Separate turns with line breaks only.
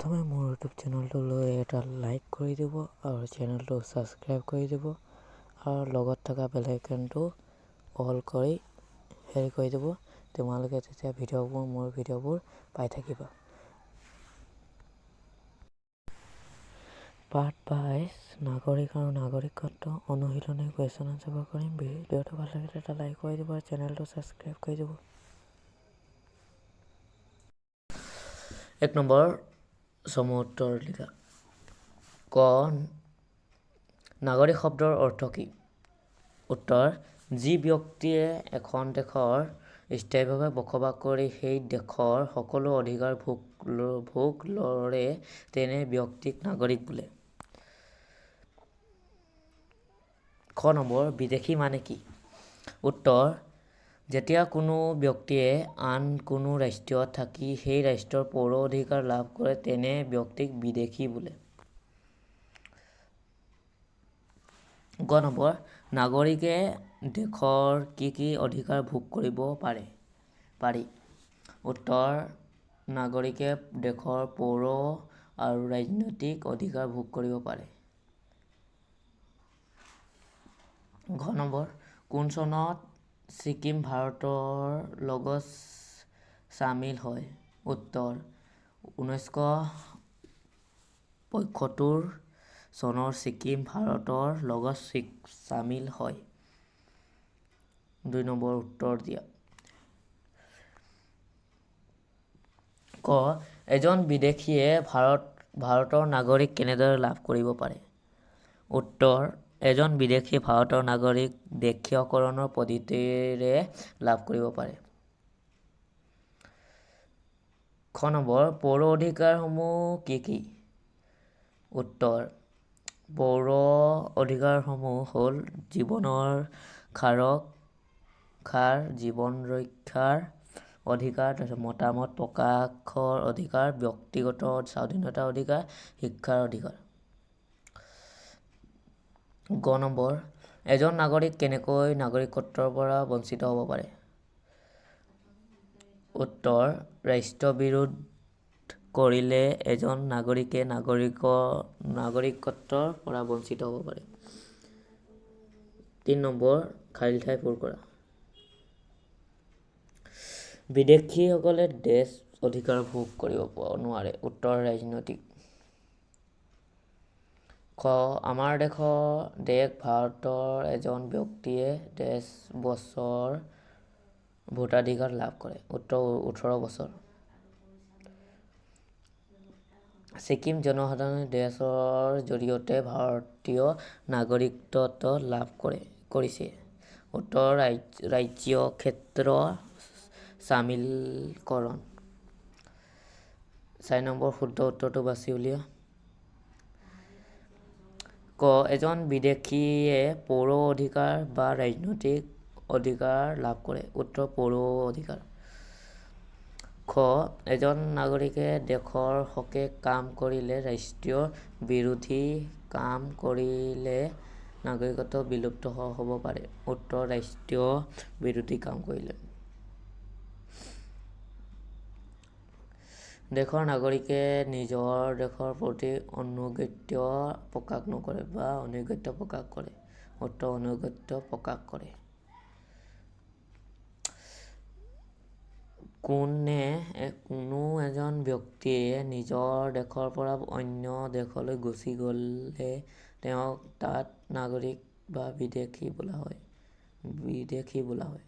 প্ৰথমে মোৰ ইউটিউব চেনেলটো লৈ এটা লাইক কৰি দিব আৰু চেনেলটো ছাবস্ক্ৰাইব কৰি দিব আৰু লগত থকা বেল আইকনটো অল কৰি হেৰি কৰি দিব। তোমালোকে তেতিয়া ভিডিঅ'বোৰ মোৰ ভিডিঅ'বোৰ পাই থাকিবা। পাৰ্ট 22, নাগৰিক আৰু নাগৰিকত্ব অনুশীলনী কুৱেশ্যন আনচাৰবোৰ কৰিম। ভিডিঅ'টো ভাল লাগিলে এটা লাইক কৰি দিব আৰু চেনেলটো ছাবস্ক্ৰাইব কৰি দিব। 1 নম্বৰ চমু উত্তৰ লিখা। ক, নাগৰিক শব্দৰ অৰ্থ কি? উত্তৰ, যি ব্যক্তিয়ে এখন দেশৰ স্থায়ীভাৱে বসবাস কৰি সেই দেশৰ সকলো অধিকাৰ ভোগ কৰে তেনে ব্যক্তিক নাগৰিক বোলে। খ নম্বৰ, বিদেশী মানে কি? উত্তৰ, যেতিয়া কোনো ব্যক্তিয়ে আন কোনো ৰাষ্ট্ৰত থাকি সেই ৰাষ্ট্ৰৰ পৌৰ অধিকাৰ লাভ কৰে তেনে ব্যক্তিক বিদেশী বোলে। গ নম্বৰ, নাগৰিকে দেশৰ কি কি অধিকাৰ ভোগ কৰিব পাৰি? উত্তৰ, নাগৰিকে দেশৰ পৌৰ আৰু ৰাজনৈতিক অধিকাৰ ভোগ কৰিব পাৰে। ঘ নম্বৰ, কোন চনত ছিকিম ভাৰতৰ লগত চামিল হয়? উত্তৰ, 1975 চনৰ ছিকিম ভাৰতৰ লগত চামিল হয়। 2 নম্বৰ উত্তৰ দিয়া। ক, এজন বিদেশীয়ে ভাৰতৰ নাগৰিক কেনেদৰে লাভ কৰিব পাৰে? উত্তৰ, এজন বিদেশীয়ে ভাৰতৰ নাগৰিক দেশীয়কৰণৰ পদ্ধতিৰে লাভ কৰিব পাৰে। খ নম্বৰ, পৌৰ অধিকাৰসমূহ কি কি? উত্তৰ, পৌৰ অধিকাৰসমূহ হ'ল জীৱনৰ জীৱন ৰক্ষাৰ অধিকাৰ, তাৰপিছত মতামত প্ৰকাশৰ অধিকাৰ, ব্যক্তিগত স্বাধীনতাৰ অধিকাৰ, শিক্ষাৰ অধিকাৰ। গ নম্বৰ, এজন নাগৰিক কেনেকৈ নাগৰিকত্বৰ পৰা বঞ্চিত হ'ব পাৰে? উত্তৰ, ৰাষ্ট্ৰবিৰোধ কৰিলে এজন নাগৰিকে নাগৰিকত্বৰ পৰা বঞ্চিত হ'ব পাৰে। 3 নম্বৰ, খালী ঠাই পূৰ কৰা। বিদেশীসকলে দেশ অধিকাৰ ভোগ কৰিব নোৱাৰে। উত্তৰ, ৰাজনৈতিক। খ, আমাৰ দেশ ভাৰতৰ এজন ব্যক্তিয়ে ডেছ বছৰ ভোটাধিকাৰ লাভ কৰে। উত্তৰ, 18 বছৰ। ছিকিম জনসাধাৰণে ডেছৰ জৰিয়তে ভাৰতীয় নাগৰিকত্ব লাভ কৰিছে। উত্তৰ, ৰাজ্যক্ষেত্ৰ চামিলকৰণ। 4 নম্বৰ, শুদ্ধ উত্তৰটো বাছি উলিওৱা। ক, এজন বিদেশীয়ে পৌৰ অধিকাৰ বা ৰাজনৈতিক অধিকাৰ লাভ কৰে। উত্তৰ, পৌৰ অধিকাৰ। খ, এজন নাগৰিকে দেশৰ হকে কাম কৰিলে ৰাষ্ট্ৰীয় বিৰোধী কাম কৰিলে নাগৰিকত্ব বিলুপ্ত হ'ব পাৰে। উত্তৰ, ৰাষ্ট্ৰীয় বিৰোধী কাম কৰিলে। দেশৰ নাগৰিকে নিজৰ দেশৰ প্ৰতি আনুগত্য প্ৰকাশ নকৰে বা আনুগত্য প্ৰকাশ কৰে। উত্তৰ, আনুগত্য প্ৰকাশ কৰে। কোনো এজন ব্যক্তিয়ে নিজৰ দেশৰ পৰা অন্য দেশলৈ গুচি গ'লে তেওঁক তাত নাগৰিক বা বিদেশী বোলা হয়।